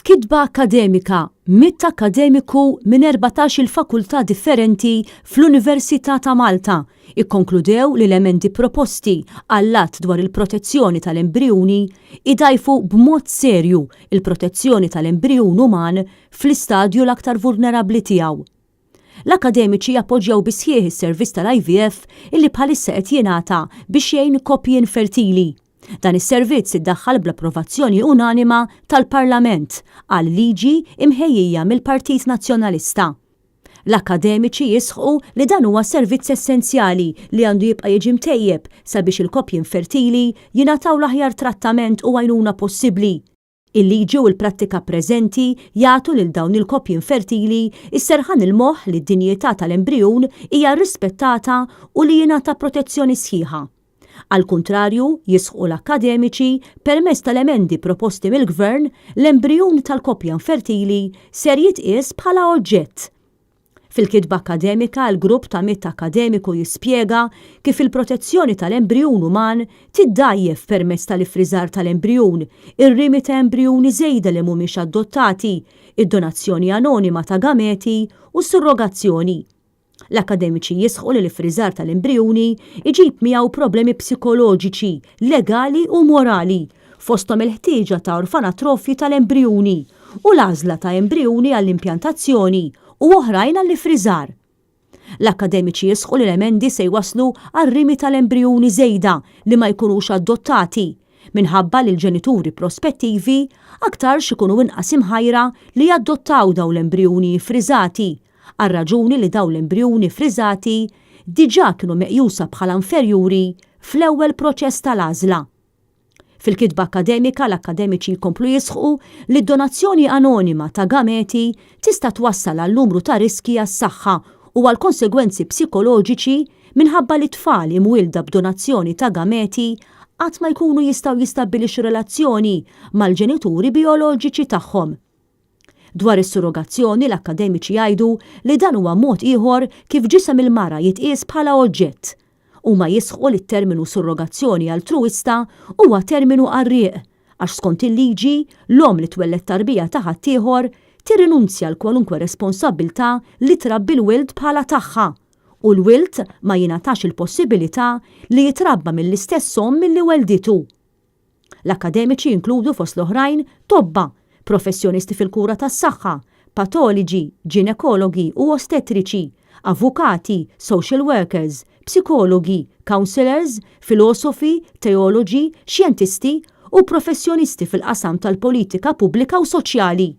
F'kitba akkademika, mitt akkademiku minn 14-il fakultà differenti fl-Università ta' Malta ikkonkludew li l-emendi proposti għall-Att dwar il-Protezzjoni tal-Embrijuni jdgħajfu b'mod serju l-protezzjoni tal-embrijun uman fl-istadju l-aktar vulnerabbli tiegħu. L-akkademiċi jappoġġjaw bis-sħiħ is-servizz tal-IVF illi bħalissa qed jingħata biex jgħin koppji infertili. Dan is-servizz iddaħħal bl-approvazzjoni unanima tal-Parlament għal liġi imħejjija mill-Partit Nazzjonalista. L-akkademiċi jisħqu li dan huwa servizz essenzjali li għandu jibqa' jiġi mtejjeb sabiex il-koppji infertili jingħataw l-aħjar trattament u għajnuna possibbli. Il-liġi u l-prattika preżenti jagħtu lil dawn il-koppji infertili s-serħan il-moħħ li d-dinjità tal-embrijun hija rrispettata u li jingħata protezzjoni sħiħa. Għall-kuntrarju, jisħqu l-akkademiċi, permezz tal-emendi proposti mill-Gvern, l-embrijun tal-koppja infertili ser jitqies bħala oġġett. Fil-kitba akkademika, il-grupp ta' mitt akkademiku jispjega kif il-protezzjoni tal-embrijun uman tiddgħajjef permezz tal-iffriżar tal-embrijun, ir-rimi ta' embrijuni żejda li mhumiex adottati, id-donazzjoni anonima ta' gameti u s-surrogazzjoni. L-akkademiċi jisħqu li l-iffriżar tal-embrijuni jġib miegħu problemi psikoloġiċi, legali u morali, fosthom il-ħtieġa ta' orfanatrofji tal-embrijuni u l-għażla ta' embrijuni għall-impjantazzjoni u oħrajn għall-iffriżar. L-akkademiċi jisħqu li l-emendi se jwasslu għar-rimi tal-embrijuni żejda li ma jkunux adottati, minħabba li l-ġenituri prospettivi aktarx ikunu inqas imħajra li jadottaw dawn l-embrijuni iffriżati, għar-raġuni li dawn l-embrijuni ffriżati diġà kienu meqjusa bħala inferjuri fl-ewwel proċess tal-għażla. Fil-kitba akkademika, l-akkademiċi jkomplu jisħqu li d-donazzjoni anonima ta' gameti tista' twassal għal numru ta' riskji għas-saħħa u għal konsegwenzi psikoloġiċi minħabba li tfal imwielda b'donazzjoni ta' gameti qatt ma jkunu jistgħu jistabbilixxu relazzjoni mal-ġenituri bijoloġiċi tagħhom. Dwar is-surrogazzjoni, l-akkademiċi jgħidu li dan huwa mod ieħor kif ġisem il-mara jitqies bħala oġġett. Huma jisħqu li t-terminu surrogazzjoni altruwista huwa terminu qarrieq għax skont il-liġi, l-omm li twelled tarbija ta' ħaddieħor tirrinunzja għal kwalunkwe responsabbiltà li trabbi l-wild bħala tagħha u l-wild ma jingħatax il-possibilità li jitrabba mill-istess omm li wellditu. L-akkademiċi jinkludu fost l-oħrajn tobba, professjonisti fil-kura tas-saħħa, patoliġi, ġinekologi u ostetriċi, avukati, social workers, psikologi, counsellors, filosofi, teoloġi, xjentisti u professjonisti fil-qasam tal-politika pubblika u soċjali.